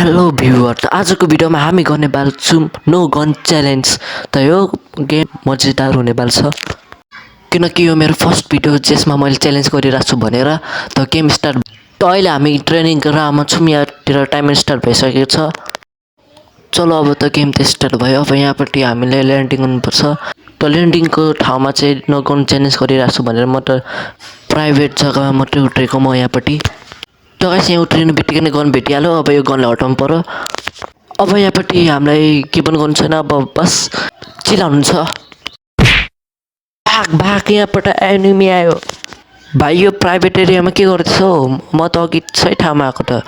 Hello viewer, त आजको भिडियोमा हामी गर्नेबाल छौँ नो गन च्यालेन्ज। त यो गेम मजेदार हुनेबाल छ किनकि यो मेरो फर्स्ट भिडियो जसमा मैले च्यालेन्ज गरिरहेको छु भनेर। त गेम स्टार्ट। त अहिले हामी ट्रेनिङ ग्राउन्डमा छौँ, यहाँतिर टाइम स्टार्ट भइसकेको छ। चलो अब त गेम त स्टार्ट भयो। अब यहाँपट्टि हामीले ल्यान्डिङ गर्नुपर्छ। त ल्यान्डिङको ठाउँमा चाहिँ नो गन च्यालेन्ज गरिरहेको छु भनेर म त प्राइभेट जग्गामा मात्रै उत्रेको म यहाँपट्टि। त गाइस यहाँ उत्रिनु बित्तिकै नै गन भेटिहाल्यो। अब यो गनलाई हटाउनु पर्यो। अब यहाँपट्टि हामीलाई के पनि गर्नु छैन, अब बस चिलाउनु छ। भाग भाग, यहाँबाट एनिमी आयो। भाइ यो प्राइभेट एरियामा के गर्दैछ हौ? म त अघि सही ठाउँमा आएको त।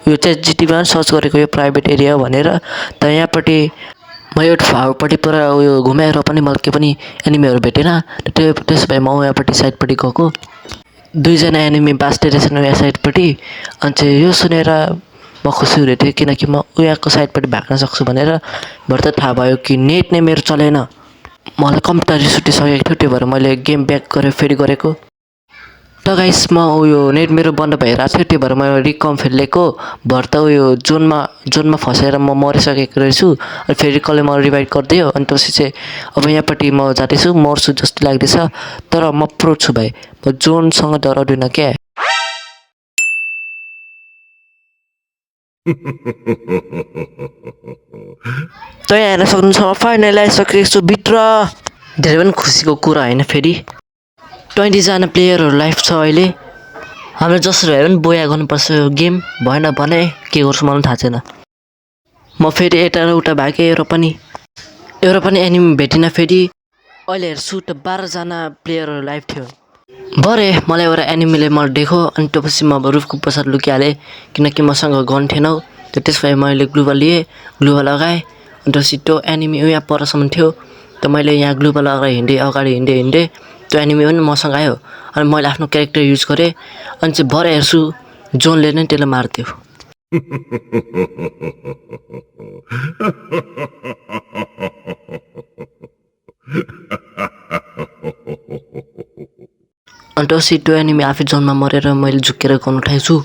यो चाहिँ जिटीमा सर्च गरेको यो प्राइभेट एरिया भनेर। त यहाँपट्टि म यो ठाउँपट्टि पुरा उयो घुमाएर पनि मलाई के पनि एनिमीहरू भेटेन। त्यसो भए म यहाँपट्टि साइडपट्टि गएको। दुईजना एनिमी बाँच्दै रहेछन् यहाँ साइडपट्टि। अनि चाहिँ यो सुनेर म खुसी हुँदै थिएँ किनकि म उयाँको साइडपट्टि भाग्न सक्छु भनेर। भरे त थाहा भयो कि नेट नै मेरो चलेन। मलाई कम्प्युटर रिस उठिसकेको थियो, त्यो भएर मैले गेम ब्याक गरेर फेरि गरेको। त गाइस म उयो नेट मेरो बन्द भइरहेको थियो, त्यो भएर म रिकम खेलेको। भरे त उयो जोनमा फसेर म मरिसकेको रहेछु। अनि फेरि कसले म रिभाइभ गरिदियो। अनि त्यसपछि चाहिँ अब यहाँपट्टि म जाँदैछु, मर्छु जस्तो लाग्दैछ। तर म प्रो छु भाइ, म जोनसँग डराउँदिनँ क्या। त यहाँ हेर्न सक्नुहुन्छ म फाइनली आइसकेको छु भित्र। धेरै पनि खुसीको कुरा होइन, फेरि 20जना प्लेयरहरू लाइफ छ अहिले। हामीले जसरी भए पनि बोया गर्नुपर्छ यो गेम। भएन भने के गर्छु मलाई थाहा छैन। म फेरि यता र उता भागेँ, एउटा पनि एनिमी भेटिनँ फेरि। अहिले हेर्छु त 12जना प्लेयरहरू लाइफ थियो। भरे मलाई एउटा एनिमीले मलाई देख्यो। अनि त्यसपछि म रुखको पछाडि लुकिहालेँ किनकि मसँग गन थिएन। त्यस भए मैले ग्लुबा लिएँ, ग्लुबा लगाएँ। अनि त्यसपछि त्यो एनिमी यहाँ परसम्म थियो। त मैले यहाँ ग्लुबा लगाएर अगाडि हिँडेँ। त्यो एनिमी पनि मसँग आयो। अनि मैले आफ्नो क्यारेक्टर युज गरेँ। अनि चाहिँ भरे हेर्छु जोनले नै त्यसलाई मारिदियो। अनि त्यसपछि त्यो एनिमी आफै जोनमा मरेर मैले झुकेर गन उठाएछु।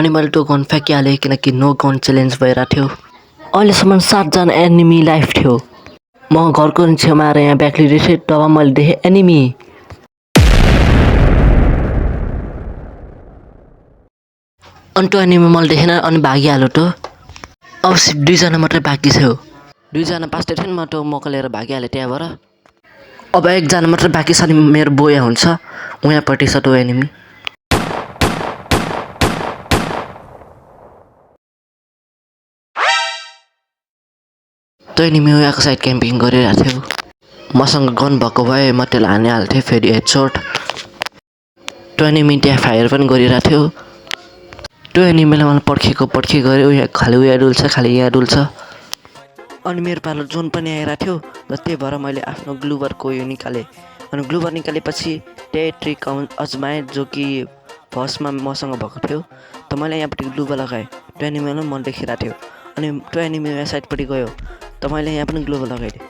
अनि मैले त्यो गन फ्याँकिहालेँ किनकि नो गन च्यालेन्ज भइरहेको थियो। अहिलेसम्म 7जना एनिमी लाइफ थियो। म घरको छेउमा आएर यहाँ ब्याक लिँदै थिएँ, तब मैले देखेँ एनिमी। अनि त्यो एनिमी मैले देखेन, अनि भागिहाल्यो त। अब 2जना मात्रै बाँकी थियो। 2जना बाँच्दै थियो नि, म त्यो मौका लिएर भागिहालेँ त्यहाँबाट। अब 1जना मात्रै बाँकी छ नि मेरो बोया हुन्छ। उहाँपट्टि छ त्यो एनिमी। त्यो एनिमी उहाँको साइड क्याम्पिङ गरिरहेको थियो। मसँग गन भएको भए म त्यसलाई हानिहाल्थेँ फेरि हेडसट। त्यो एनिमी त्यहाँ फायर पनि गरिरहेको थियो। त्यो एनिमीलाई मलाई पर्खेको गऱ्यो। यहाँ खालि उयो डुल्छ, खालि यहाँ डुल्छ। अनि मेरो पालो जोन पनि आइरहेको थियो। र त्यही भएर मैले आफ्नो ग्लुबरको उयो निकालेँ। अनि ग्लुबर निकालेपछि त्यही ट्रिक अजमाएँ जो कि फर्स्टमा मसँग भएको थियो। त मैले यहाँपट्टि ग्लुबर लगाएँ। त्यो एनिमीलाई मन देखिरहेको थियो। अनि त्यो एनिमी यहाँ साइडपट्टि गयो। त मैले यहाँ पनि ग्लुबर लगाइदिएँ।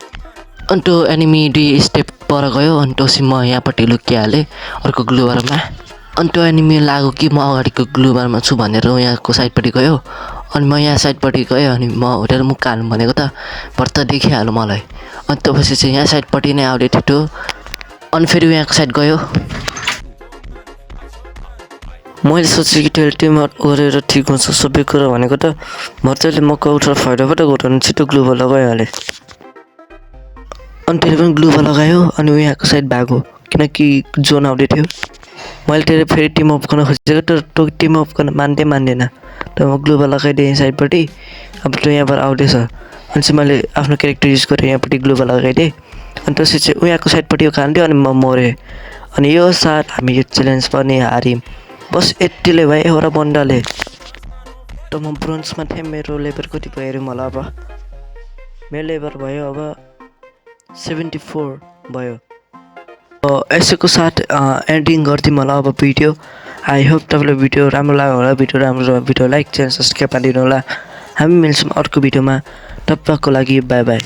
अनि त्यो एनिमी 2 स्टेप पर गयो। अनि त्यसपछि म यहाँपट्टि लुकिहालेँ अर्को ग्लुबरमा। अनि त्यो एनिमी लाग्यो कि म अगाडिको ग्लुबरमा छु भनेर यहाँको साइडपट्टि गयो। अनि म यहाँ साइडपट्टि गएँ। अनि म होटेल मुक्का हाल्नु भनेको त भर्ता देखिहाल्यो मलाई। अनि त्यसपछि चाहिँ यहाँ साइडपट्टि नै आउँदै थियो त्यो। अनि फेरि यहाँको साइड गयो। मैले सोचेँ कि त्यो टिम गरेर ठिक हुन्छ सबै कुरा भनेको त भर्ताले मौका उठाएर फाइदाबाट गऱ्यो भने छिटो ग्लुबर लगाइहालेँ। अनि त्यसले पनि ग्लुबर लगायो। अनि यहाँको साइड भागो किनकि जोन आउँदै थियो। मैले त्यसले फेरि टिम अप गर्न खोजेको, तर त्यो टिम अप गर्न मान्दैन। त म ग्लुबर लगाइदिएँ साइडपट्टि। अब त्यो यहाँबाट आउँदैछ। अनि चाहिँ मैले आफ्नो क्यारेक्टर युज गरेँ, यहाँपट्टि ग्लुबर लगाइदिएँ। अनि त्यसपछि चाहिँ उहाँको साइडपट्टि खान्थ्यो। अनि म मरेँ। अनि यो साथ हामी यो च्यालेन्ज पनि हार्यौँ। बस यतिले भयो एउटा बन्दाले। त म ब्रोन्जमा थिएँ। मेरो लेभल कति भयो अरे मलाई अब? मेरो लेभल भयो अब 74 भयो। यसैको साथ एन्डिङ गरिदिउँ होला अब भिडियो। आई होप तपाईँलाई भिडियो राम्रो लाग्यो होला। भिडियो लाइक, च्यानल सब्सक्राइब गरिदिनु होला। हामी मिल्छौँ अर्को भिडियोमा। तबको लागि बाई बाई।